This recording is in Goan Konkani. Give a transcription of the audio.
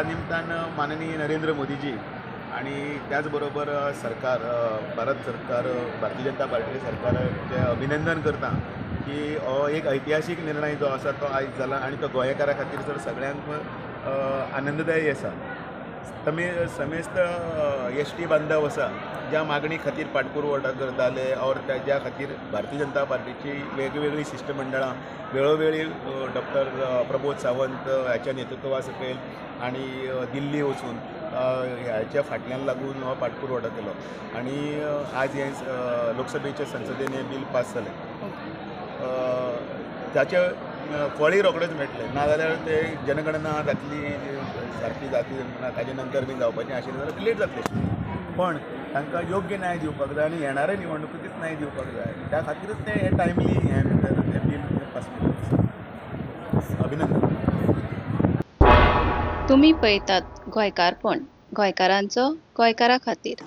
निमतान माननीय नरेंद्र मोदीजी आणि त्याचबरोबर सरकार, भारत सरकार, भारतीय जनता पार्टीचे सरकाराचें अभिनंदन करता की हो एक ऐतिहासीक निर्णय जो आसा तो आयज जाला आनी तो गोंयकारां खातीर सर सगळ्यांक आनंददायी आसा. तमी समेस्त एस टी बांधव आसा ज्या मागणी खातीर पाठपुरवठा करताले और ज्या खातीर भारतीय जनता पार्टीची वेगवेगळीं शिश्टमंडळां वेळोवेळी डॉक्टर प्रमोद सावंत हाच्या नेतृत्वा सकयल आनी दिल्ली वचून ह्याच्या फाटल्यान लागून हो पाठपुरवठा केलो आनी आज हें लोकसभेच्या संसदेन हें बील पास जालें. ताचें फळय रोखडेंच मेळटलें, नाजाल्यार ते जनगणना जातली, सारकी जातली ना, ताजे नंतर बीन जावपाचें आशिल्लें जाल्यार लेट जातलें. पण तांकां योग्य न्याय दिवपाक जाय आनी येणाऱ्या निवडणुकींतच न्याय दिवपाक जाय. त्या खातीरच तें हें टायमली हें बील पास केलें. अभिनंदन. तुमी पळयतात गोंयकारपण, गोंयकारांचो गोंयकारा खातीर.